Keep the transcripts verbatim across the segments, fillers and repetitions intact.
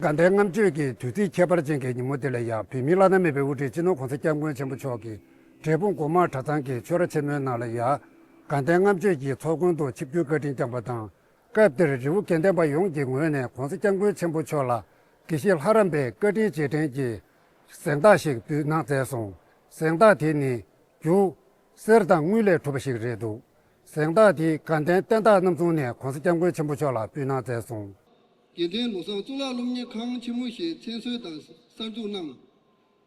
དགའ་ལྡན་ལྔ་མཆོད་ཀྱི་དུས་ཚིགས་ཁྱད་པར་ཅན་གྱི་ཉིན་མོ་འདི་ལ་ཡང་བོད་མིའི་བླ་ན་མེད་པའི་དབུ་ཁྲིད་སྤྱི་ནོར་༸གོང་ས་༸སྐྱབས་མགོན་ཆེན་པོ་མཆོག་གིས་འབྲས་སྤུངས་སྒོ་མང་གྲྭ་ཚང་གི་ཆོས་ར་ཆེན་མོའི་ནང་ལ་ཡང་དགའ་ལྡན་ལྔ་མཆོད་ཀྱི་ཚོགས་མགོན་དུ་ཆིབས་བསྒྱུར་བཀའ་དྲིན་བསྐྱངས་པ་དང་། སྐབས་དེར་རི་བོ་དགེ་ལྡན་པ་ཡོངས་ཀྱི་ངོས་ནས་༸གོང་ས་༸སྐྱབས་མགོན་ཆེན་པོ་མཆོག་ལ་དགེ་བཤེས་ལྷ་རམས་པའི་བཀའ་དྲིན་རྗེས་དྲན་གྱི་གཟེངས་རྟགས་ཤིག་འབུལ་གནང་མཛད་སོང་། གཟེངས་རྟགས་དེ་ནི་རྒྱུ་གསེར་དང་དངུལ་ལས་གྲུབ་པ་ཞིག་རེད་འདུག། གཟེངས་རྟགས་དེ་དགའ་ལྡན་བསྟན་བདག་རྣམ་གསུམ་ནས་༸གོང་ས་༸སྐྱབས་མགོན་ཆེན་པོ་མཆོག་ལ་ཕུལ་གནང་མཛད་སོང་། དགེ་ལྡན་ལོ་བཟང་གཙུག་ལག་སློབ་གཉེར་ཁང་ཆེན་མོ་ཞེས་མཚན་གསོལ་དང་གསར་འཛུགས་གནང་།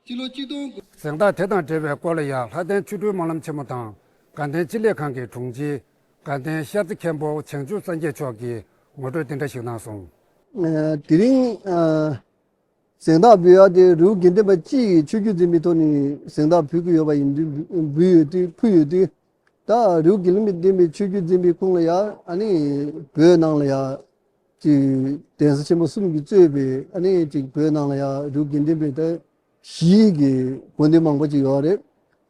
སྤྱི་ལོ་གཅིག་སྟོང་དགུ། གཟེངས་རྟགས་དེ་དང་འབྲེལ་བའི་སྐོར་ལ་ཡང་ལྷ་ལྡན་ཆོ་འཕྲུལ་སྨོན་ལམ་ཆེན་མོ་དང་དགའ་ལྡན་སྤྱི་ལེ་ཁང་གི་དྲུང་ཆེ་དགའ་ལྡན་ཤར་རྩེ་མཁན་པོ་བྱང་ཆུབ་སངས་རྒྱས་མཆོག་གིས་ངོ་སྤྲོད་འདི་འདྲ་ཞིག་གནང་སོང་། ཨ། དེ་རིང་ཨ། གཟེངས་རྟགས་འབུལ་ཡག་དེ་རི་བོ་དགེ་ལྡན་པ་སྤྱི་ཡི་ཆོས་བརྒྱུད་འཛིན་པའི་ཐོག་ནས་གཟེངས་རྟགས་ཕུལ་གྱི་ཡོད་པ་ཡིན་དུས་འབུལ་ཡོད་དུས་ཕུལ་ཡོད་དུས། ད་རི་བོ་དགེ་ལྡན་པའི་ཆོས་བརྒྱུད་འཛིན་པའི་ཁོངས་ལ་ཡ་ཨ་ནི་བོད་ནང་ལ་ཡ་ཅིག་གདན་ས་ཆེན་པོ་གསུམ་གྱིས་གཙོས་པའི་ཨ་ནི་ཅིག་བོད་ནང་ལ་ཡ་རི་བོ་དགེ་ལྡན་པའི་ད་གཞིས་ཀྱི་དགོན་སྡེ་མང་པོ་ཅིག་ཡོད་རེད།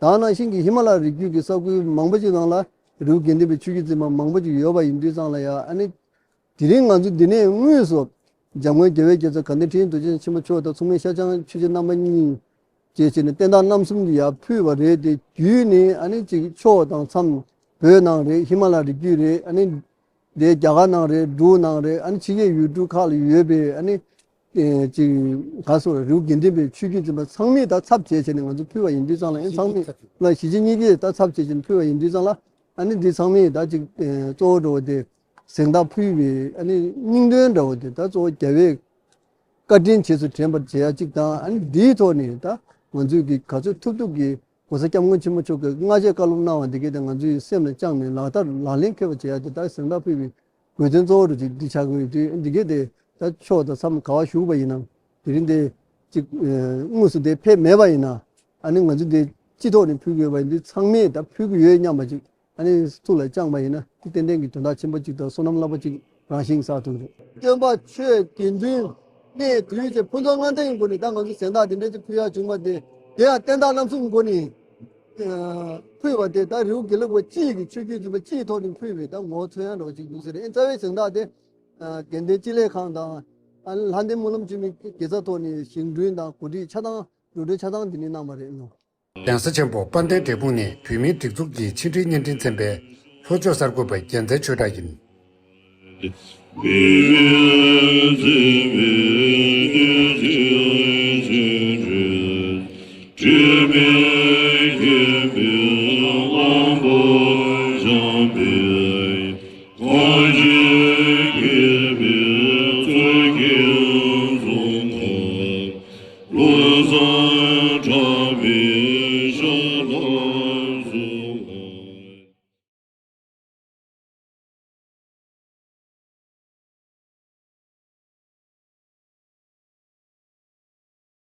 ད་ནང་བཞིན་གྱི་ཧི་མ་ལ་རི་རྒྱུད་ཀྱི་ས་ཁུལ་མང་པོ་ཅིག་ནང་ལ་རི་བོ་དགེ་ལྡན་པའི་ཆོས་བརྒྱུད་འཛིན་པ་མང་པོ་ཅིག་ཡོད་པ་ཡིན་དུས་ཙང་ལ་ཡ་ཨ་ནི། དེ་རིང་ང་ཚོ་འདི་ནས་དངོས་སུ་འཇམ་མགོན་རྒྱལ་བའི་རྒྱལ་མཚན་དགའ་ལྡན་ཁྲི་ཡི་རྡོ་རྗེ་ཆེན་པོ་མཆོག་དང་མཚུངས་མེད་ཤར་བྱང་ཆོས་རྗེ་རྣམ་པ་གཉིས་བཅས་བྱས་ནས་བསྟན་བདག་རྣམ་གསུམ་གྱིས་ཡར་ཕུལ་བ་རེད་དེ། བརྒྱུད་ནས་ཨ་ནི་ཅིག་ཕྱོགས་དང་མཚམས་བོད་ནང་རེད། ཧི་མ་ལ་རི་རྒྱུད་རེད། ཨ་ནི་དེ་རྒྱ་གར་ནང་རེད། འབྲུག་ནང་རེད། ཨ་ནི་ཕྱི་རྒྱལ་ཡུལ་གྲུ་ཁག་ལ་ཡོད་པའི་ཨ་ནི་ཨེ་ཅིག་ག་སོ་རི་བོ་དགེ་ལྡན་པའི་ཆོས་བརྒྱུད་འཛིན་པ་ཚང་མས་ད་ཚབ་བྱས་བྱས་ནས་ང་ཚོ་ཕུལ་བ་ཡིན་དུས་ཙང་ལ། ཨེ་ཚང་མས་ལ་གཞིས་བྱེས་གཉིས་ཀས་ད་ཚབ་བྱས་བྱས་ནས་ཕུལ་བ་ཡིན་དུས་ཙང་ལ། ཨ་ནི་འདི་ཚང་མས་ད་ཅིག་ཨེ་གཙོ་བོ་འདྲ་བོ་དེ་གཟེངས་རྟགས་ཕུལ་བའི་ཨ་ནི་སྙིང་དོན་འདྲ་བོ་དེ་ད་གཙོ་བོ་རྒྱལ་བའི་བཀའ་དྲིན་རྗེས་སུ་དྲན་པར་བྱེད་ཡ་གཅིག་དང་། ཨ་ནི་འདིའི་ཐོག་ནས་ད་ང་ཚོས་ཀྱི་ག་ཚོད་ཐུབ་ཐུབ་ཀྱིས་༸གོང་ས་༸སྐྱབས་མགོན་ཆེན་པོ་མཆོག་གིས་སྔ་རྗེས་བཀའ་སློབ་གནང་བ་འདི་གས་དེ་ང་ཚོའི་སེམས་ལ་བཅངས་ནས་ལག་བསྟར་ལག་ལེན་འཁེལ་བ་བྱེད་ཡ་དེ་ད་གཟེངས་རྟགས་ཕུལ་བའི་དགོས་དོན་གཙོ་བོ་རུ་ཅིག་འདི་ཆགས་ཀྱི་ཡོད་དུས། འདི་གས་དེ་ད་ཕྱོགས་དང་མཚམས་ག་བ་བཞུགས་པ་ཡིན་ནམ། དེ་རིང་དེ་ཅིག་ཨེ་དངོས་སུ་དེ་ཕེབས་མེད་པ་ཡིན་ན། ཨ་ནི་ང་ཚོ་དེ་སྤྱི་ཐོག་ནས་ཕུལ་དགོས་པ་ཡིན་དུས། ཚང་མས་ད་ཕུལ་གྱི་ཡོད་སྙམ་པ་ཅིག་ཨ་ནི་ཐུགས་ལ་བཅངས་པ་ཡིན་ན། དེ་ཏན་ཏན་གྱི་དོན་དག་ཆེན་པོ་ཅིག་དང་བསོད་ནམས་རླབས་པོ་ཅིག་རང་བཞིན་བསགས་ཐུབ་རེད། སྟོན་པ་ཆོས་དགེ་འདུན་གནས་དུས་ཀྱི་ཕུན་ཚོགས་ལྔ་ལྡན་གྱི་སྒོ་ནས་ད་ང་ཚོ་གཟེངས་རྟགས་དེ་འདྲ་ཅིག་ཕུལ་ཡག་བྱུང་བ་དེ། དེ་ཡང་བསྟན་བདག་རྣམ་གསུམ་སྒོ་ནས་ཨ་ཕུལ་བ་དེ། ད་རི་བོ་དགེ་ལེགས་པ་སྤྱི་ཡི་གི་ཆོས་བརྒྱུད་འཛིན་པ་སྤྱི་ཡི་ཐོག་ནས་ཕུལ་བའི་ད་ངོ་བོ་མཚོན་ཡག་འདྲ་བོ་ཅིག་འདུག་ཟེར། ཨེ་རྩ་བའི་གཟེངས་རྟགས་དེ་ཨ་དགེ་ལྡན་སྤྱི་ལེ་ཁང་དང་། ཨ་ལྷ་ལྡན་སྨོན་ལམ་འཆི་མེད་དགེ་རྩ་ཐོག་ནས་བཞེངས་སྐྲུན་དང་གོ་སྒྲིག་ཆ་ཚང་། འགྲོ་གྲོན་ཆ་ཚང་འདི་ནས་གནང་བ་རེད། གདན་ས་ཆེན་པོ་དཔལ་ལྡན་འབྲས་སྤུངས་ནས་བོད་མིའི་སྒྲིག་འཛུགས་ཀྱི་ཕྱི་འབྲེལ་བརྙན་འཕྲིན་ཚན་པའི་ལྷོ་ཕྱོགས་གསར་འགོད་པ་རྒྱལ་མཚན་ཆོས་གྲགས་ཡིན།